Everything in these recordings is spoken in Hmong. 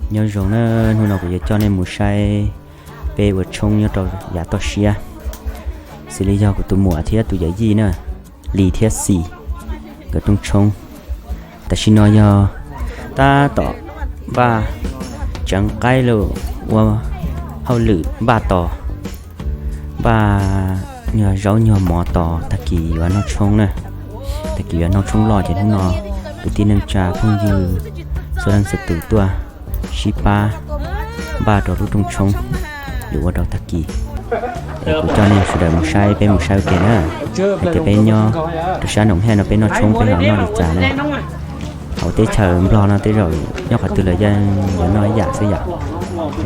Nyob zoo na, hnub no kuv yuav coj nej mus saib peb ua tshoob nyob rau yav toj siab, xws li yog kuv tus muam thiab tus yawm yij na, Lis thiab Xis, nkawd rooj tshoob. Tam sim no yog tab tom npaj tseev qaib los ua hauj lwm npaj tos, npaj nyuag zaub nyuag mov tos tag kis yuav noj tshoob na. Tag kis yuav noj tshoob loj ces hnub no kwv tij neej tsa phooj ywg txhua leej txhua tus tuaj sib pab npaj rau lub rooj tshoob yuav ua rau tag kis. Es kuv coj nej sawv daws mus saib, peb mus saib ua ke na. Hais tias peb nyob rau sab Noom Hej no peb noj tshoob peb ho noj li cas na. Hauv teb chaws Nplog no tej zaum nyob qhov twg los yeej yuav noj ib yam xwb yom.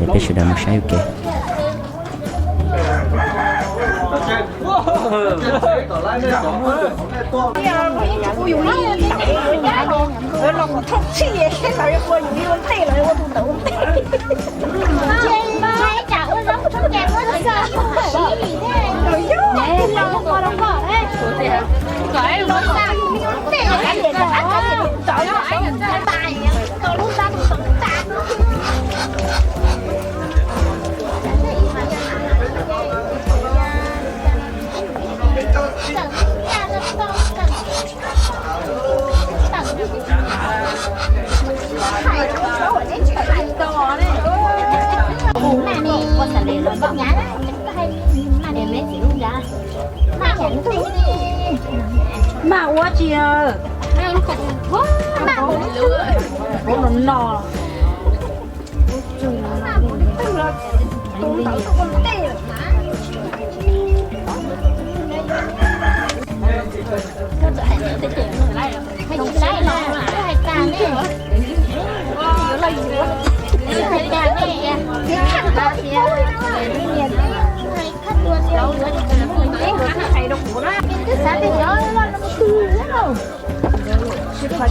Es peb sawv daws mus saib ua ke. Maj ua tsi? Ub, no no.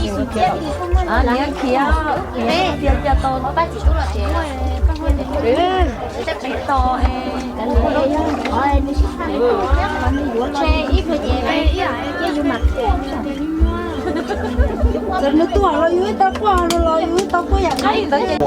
Niam khiav, niam khiav, cia cia tau, cia cia tau, cia cia tau. Txawm nws tuaj los yus tau quaj, los yus tau quaj yam li ntawd ces.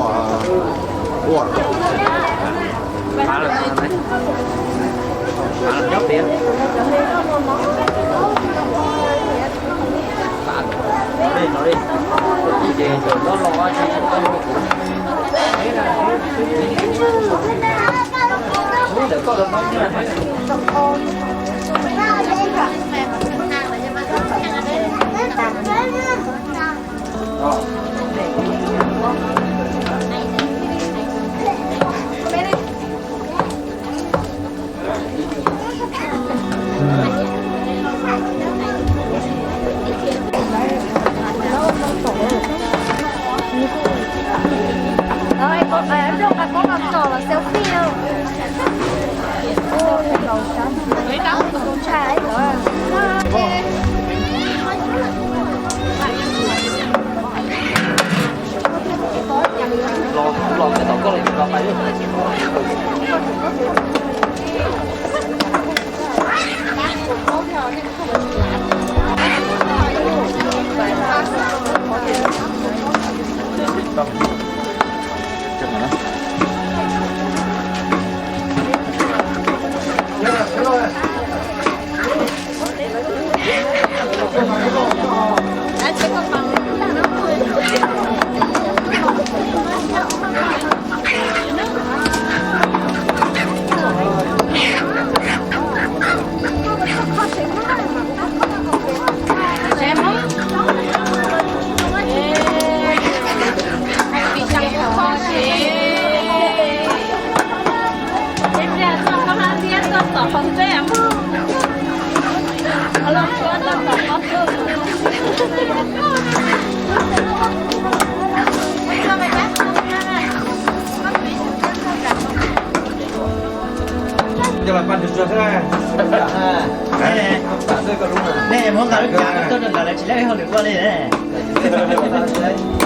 Nej muab nqa lub tsav tuaj rau ntawd lawv tsis lab ib hauj lwm ua li ne.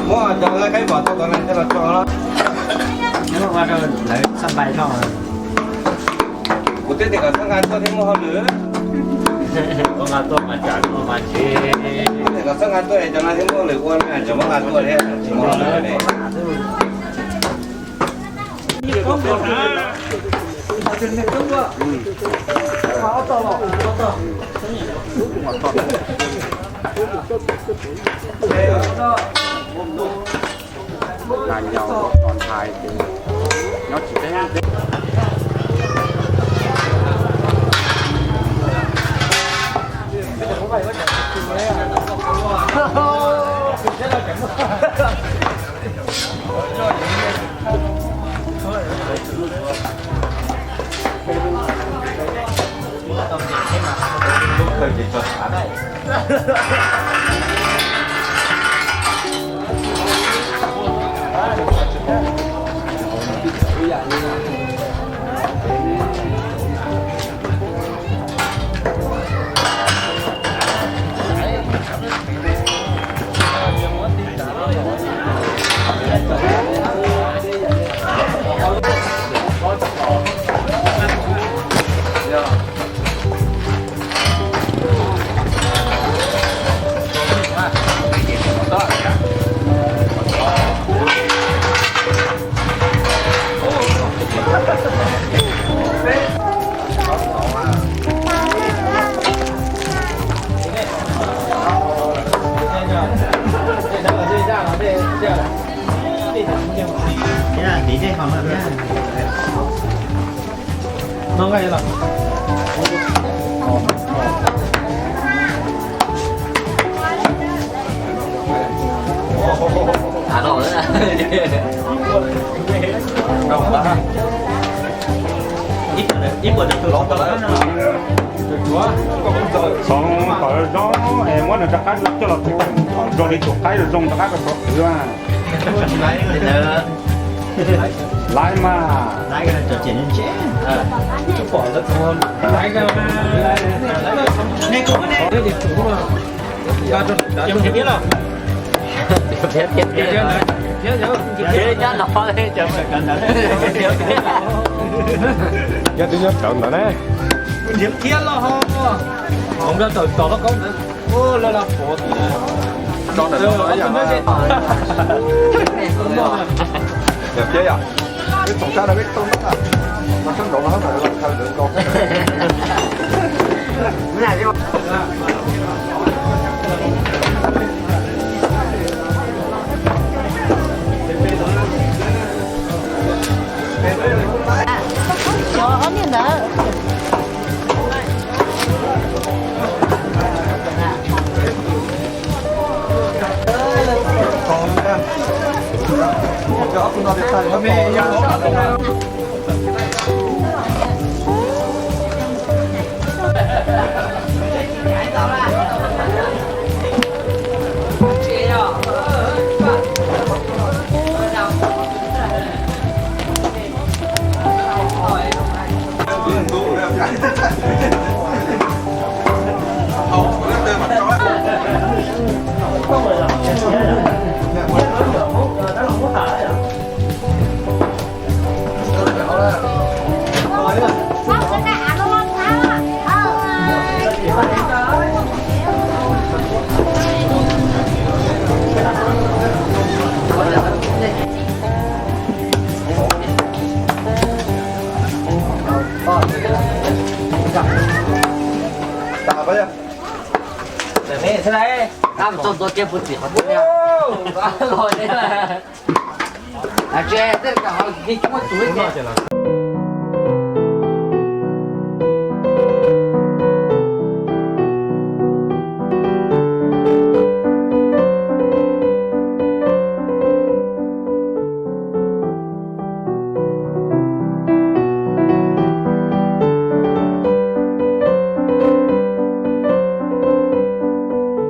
Muab cov qaib pom tau tod na coj los tso. Muab ua rau lawv xaj npais noj. Kuv twb tias kom txhob nqa tuaj thiab muaj hauj lwm. Muab nqa tuaj mas tsam no mas tsis. Tias kom txhob nqa tuaj es cov no thiab muaj hauj lwm ua na, tseem muab nqa tuaj thiab tsis muaj hauj lwm ne. Nyob tsis teb. Xoom tawv zoo es muab nws rov qab coj los tsev, zoo li tus qaib zoo rov qab rau qhov twg. Laiv mas. Yog twb nyob rawv ntawd ne. Nrhiav thiab los ho. Hmoov rau tawm tom loj kaub ntawd. Ua lawv los pov tim. Tso ntawm no yom. Yog thiab yom. Peb txoom sab no peb tau no, sab nraud no los khaws ntawd nkaus. Cov ob niag ntawd.